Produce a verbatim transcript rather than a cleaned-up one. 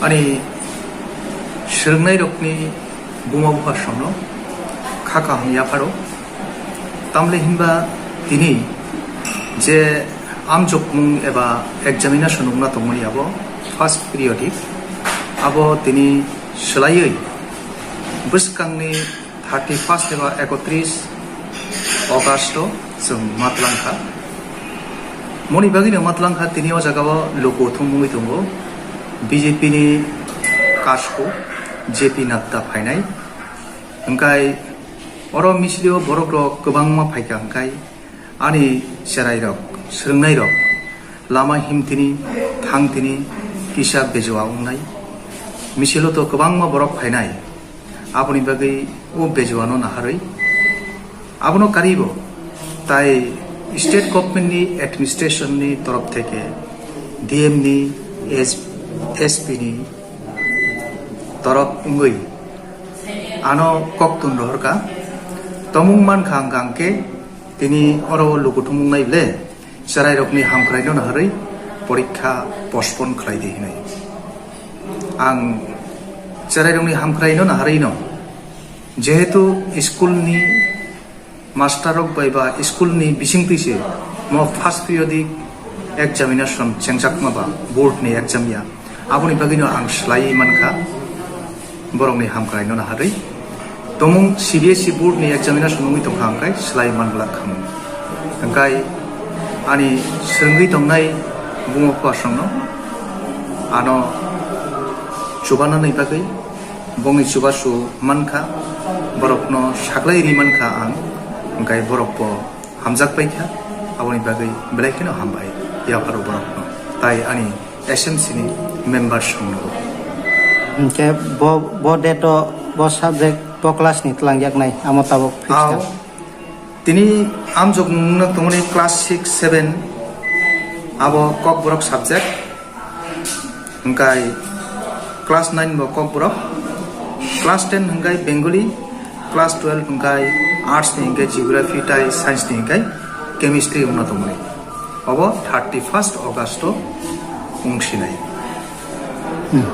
Ani swrwngnairokni buma bupha songno kha kaham yapharo. Tamle hinba tini je amjokmung eba examination wngna tongmani abo first periodic, abo tini swlaiwi bwskangni thirty first eba ekotris August o chwng matlangkha. Moni bagwino matlangkha tini o jagao luku thumungwi tongo B J P ni kasku J P Nadda phainai. Hwnkhe oro misilio borok rok kwbangma phaikha hwnkhe ani cherai rok, swrwngnai rok lama himtini, thangtini kisa bejua wngnai. Misilo to kwbangma borok phainai. Aboni bagwi o bejuano naharwi abono karibo tai state government ni administration ni torof theke D M ni, S-, S P ni torof wngwi ano koktun rohorkha. Tomung mankha hwnkha hwnkhe tini oro lukuthumung nai ble cherairokni hamkraino naharwi porikha postpone khlai di hinwi. Ang cherairokni hamkraino naharwino, jehetu school ni master rok bai ba school ni bisingtwi se mo first periodic examination chengjakma ba board ni exam ya, aboni bagwino ang swlaiwi mankha borokni hamkraino naharwi. Tomung C B S E board ni examination wngwi tongkha hwnkhe swlai manglak khamung. Hwnkhe ani swrwngwi tongnai buma bupha songno ano chubanani bagwi bongni chubachu mankha, borokno saklai ri mankha ang, hwnkhe borokbo hamjak paikha, aboni bagwi belai kheno hambai yapharo borokno, tai ani S M C ni member songno. Hwnkhe bo, bo date o bo subject bo class ni twlang yaknai amo tabuk fix Ao, kha. Tini amjok nungno tongmani class six, seven abo Kokborok subject, hwnkhe class nine bo Kokborok, class ten hwnkhe Bengali, class twelve hwnkhe arts ni hwnkhe geography tai science ni hwnkhe chemistry wngna tongmani. Obo thirty first August o wngsinai. Hmm.